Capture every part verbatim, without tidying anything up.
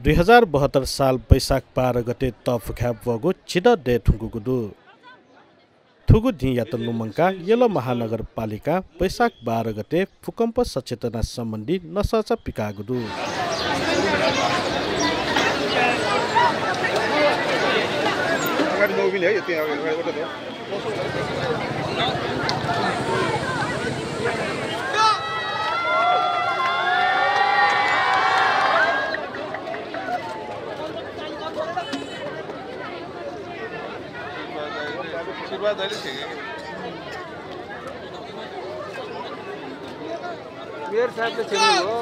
दुई हजार बहत्तर साल वैशाख बाह्र गते तःफुखाय् ब्वःगु झिदँ दये धुंकूगु दु। थुगु दिंयात लुमंकाः यल महानगरपालिकां वैशाख बाह्र गते भूकम्प सचेतना सम्बन्धी नसःचा पिकाःगु दु। मेयर साहबले छेउ हो।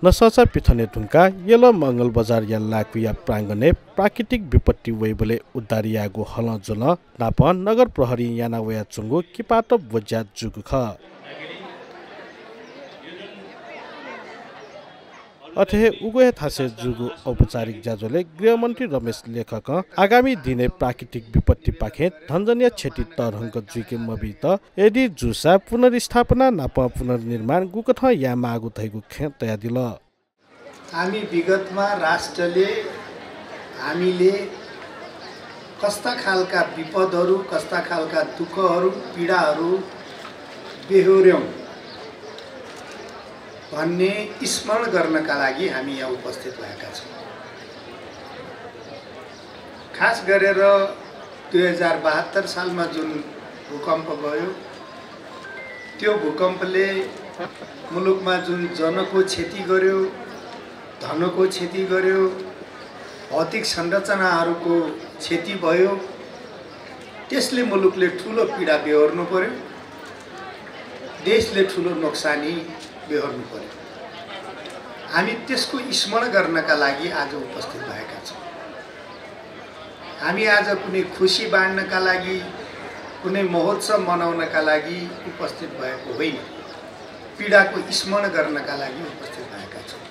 नसःचा पिथने धुंकाः यल मंगलबजारया लाय्कुया प्राङ्गणय् प्राकृतिक विपत्ति वइबलय् उद्धार यायेगु हलंज्वलं नापं नगर प्रहरीं याना वयाच्वंगु किपात ब्वज्या जूगु खः। अथे हे उगु हे थासय् जूगु औपचारिक ज्याझ्वलय् गृहमन्त्री रमेश लेखकं आगामी दिनय् प्राकृतिक विपत्तिपाखें धनजनिया क्षति तःधंक जुइके मबीत, यदि जूसा पुनर्स्थापना नापं पुनर्निर्माण गुकथं यायेमाःगु धइगु खँ तयादिल। हामी विगतमा राष्ट्रले हामीले कस्ता खालका विपदहरू, कस्ता खालका दुःखहरू, पीडाहरू बेहोर्‍यौँ भन्ने स्मरण गर्नका लागि हामी यहाँ उपस्थित भएका छौँ। खास गरेर दुई हजार बहत्तर सालमा जुन भूकम्प गयो, त्यो भूकम्पले मुलुकमा जुन जनको क्षति गर्‍यो, धनको क्षति गर्‍यो, भौतिक संरचनाहरूको क्षति भयो, त्यसले मुलुकले ठूलो पीडा बेहोर्नु पर्‍यो, देशले ठूलो नोक्सानी बेहोर्नु पर्‍यो। हामी त्यसको स्मरण गर्नका लागि आज उपस्थित भएका छौँ। हामी आज कुनै खुसी बाँड्नका लागि, कुनै महोत्सव मनाउनका लागि उपस्थित भएको होइन, पीडाको स्मरण गर्नका लागि उपस्थित भएका छौँ।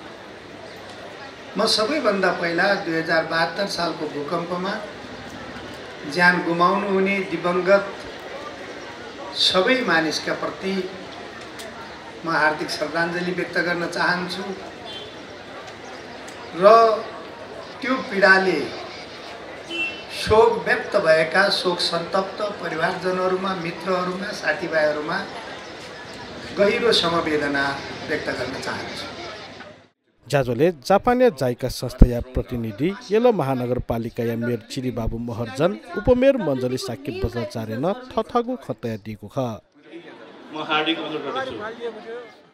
म सबैभन्दा पहिला दुई हजार बहत्तर सालको भूकम्पमा ज्यान गुमाउनुहुने दिवंगत सबै मानिसका प्रति म हार्दिक श्रद्धाञ्जली व्यक्त गर्न चाहन्छु र त्यो पीडाले शोक व्यक्त भएका शोक सन्तप्त परिवारजनहरूमा, मित्रहरूमा, साथीभाइहरूमा गहिरो समवेदना व्यक्त गर्न चाहन्छु। ज्याझ्वलय् जापानया जाइका संस्थाया प्रतिनिधि, यल महानगरपालिकाया मेयर चिरिबाबु महर्जन, उपमेयर मञ्जली शाक्य बज्राचार्यं थःथःगु खँ तयादीगु खः। म हार्दिक अनुरोध गर्दछु।